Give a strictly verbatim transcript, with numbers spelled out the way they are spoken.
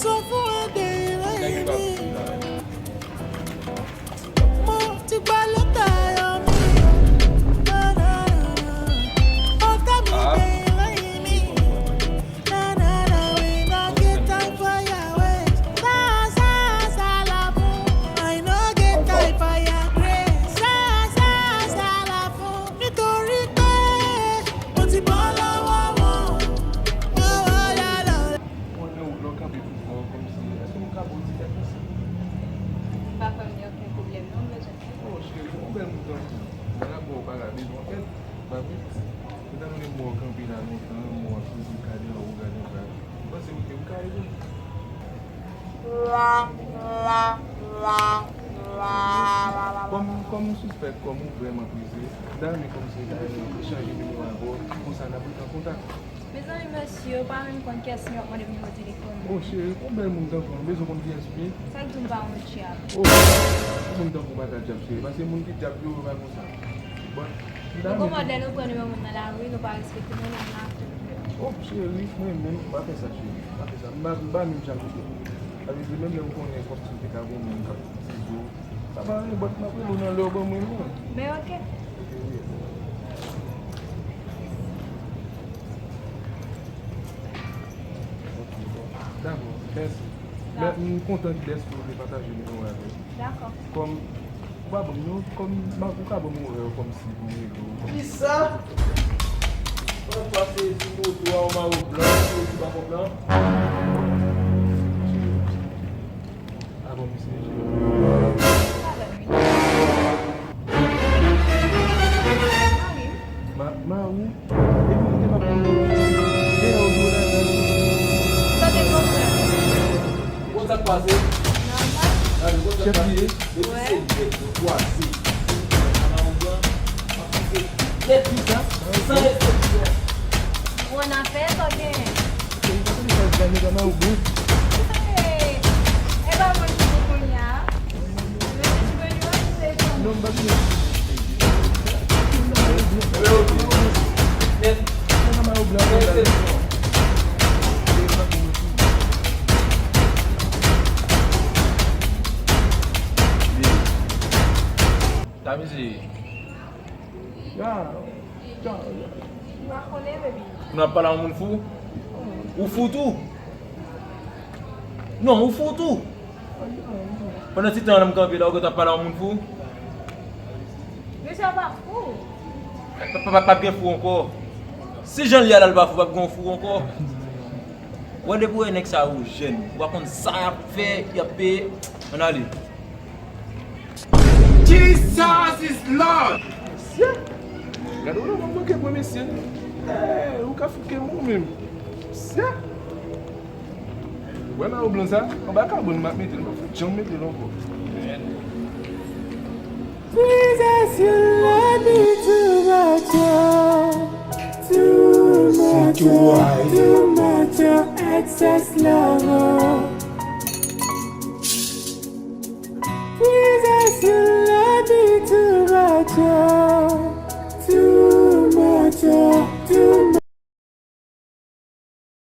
Só vou ande e reyini. Mo ti balota yo mi. Na, na, na, na. Oka mi de reyini. Na, na, na, we no get time for your ways. Sa, sa, sa la pou. I no get time for your grace. Sa, sa, sa la pou. Nitori pe. Mo ti bolo wo wo. Wo wo la la. Mwen nan wout lan kanpe pou fò kòmsi, èske nou ka ba w ti kèk konsèy? M pa kwè m gen okenn pwoblèm non, m bezwen kèk. Oh, cheri, yon bèl moun tankou w. Mwen la ba w pa la bezwen kèk, ba m yon ti. Mwen ta renmen m wè w kanpe la lontan, m wè w ap toujou gade anwo, gade anba. M panse wi ke m ka ede w. Kòm, kòm m sispèk, kòm ou vrèman prese, m ta renmen kòmsi chanje nimewo avè w, konsa n ap ret an kontak. Mezanmi, mesye, yo pa menm konn kiyès ki ap mande m nimewo telefòn mwen. Oh, cheri, yon bèl moun tankou w, m bezwen konn kiyès ou ye. Sa k di w m pa yon djab? Oh, yon moun tankou w pa ka djab, cheri, paske moun ki djab yo, yo pa konsa. Bon, m ta renmen. Ou konprann lè nou pran nimewo moun nan lari, nou pa respekte moun nan la. Oh, cheri, mwen menm, m pa fè sa, cheri. M pa fè sa. M pa, m pa menm jan kote. Sa vle di, menm lè m konnen kòmsi m te ka gon moun k ap tizo, sa pa anyen, but m ap rele w nan lè w ban mwen l lan. Men oke. Oke, wi. Oke, bon. Dakò, mèsi. Dakò. Men, m kontan dèske w te pataje nimewo avè m. Dakò. Kòm, ou pa ban m non, kòm, ou ka ban m orè kòmsi pou m rele w. Kisa? Mwen pase sou moto a, yon mawo blan, sou ti bakòp lan. Avan misye. Ma, ma ou? Epi ou te pa konn. Gen lè ou di w la, la. Sa te konprann. Bon, sa k pase? Nòmal. Gade, bon, sa k pase? Depi se nèg yo kwaze. Nèt li sa, san resepsyon. Bon, n a fè sa w genyen. Hey, e pa mwen ki pou kounye a. Mesye Jibeli, wè ki se fanm. Non, m pa vini. Nèt. San resepsyon. Tamizi. Ya, ya, ya. M pa konnen, baby. Nou ap pale a yon moun fou? Ou fou tou? Non, ou fou tou? Pandan ti tan an m kanpe la, ou gentan ap pale a yon moun fou? Mesye a pa fou. Pa, pa, pa, p ap gen fou ankò. Si jan l ye a la, l pa fou, p ap gen yon fou ankò. Wè, depi w wè nèg sa yo jèn, ou pa konn sa y ap fè, y ap peye. Ann ale. Jesus is Lord! Mesye! Gade w la, w ap manke pwen, mesye. Hey, ou ka fout ke mou menm. Mesye! Wè mayo blan sa, anba kabann m ap mete l, m pa fout janm mete l ankò. Jesus, you love me too much, oh. Too much, oh. Too much, oh. Excess love, oh.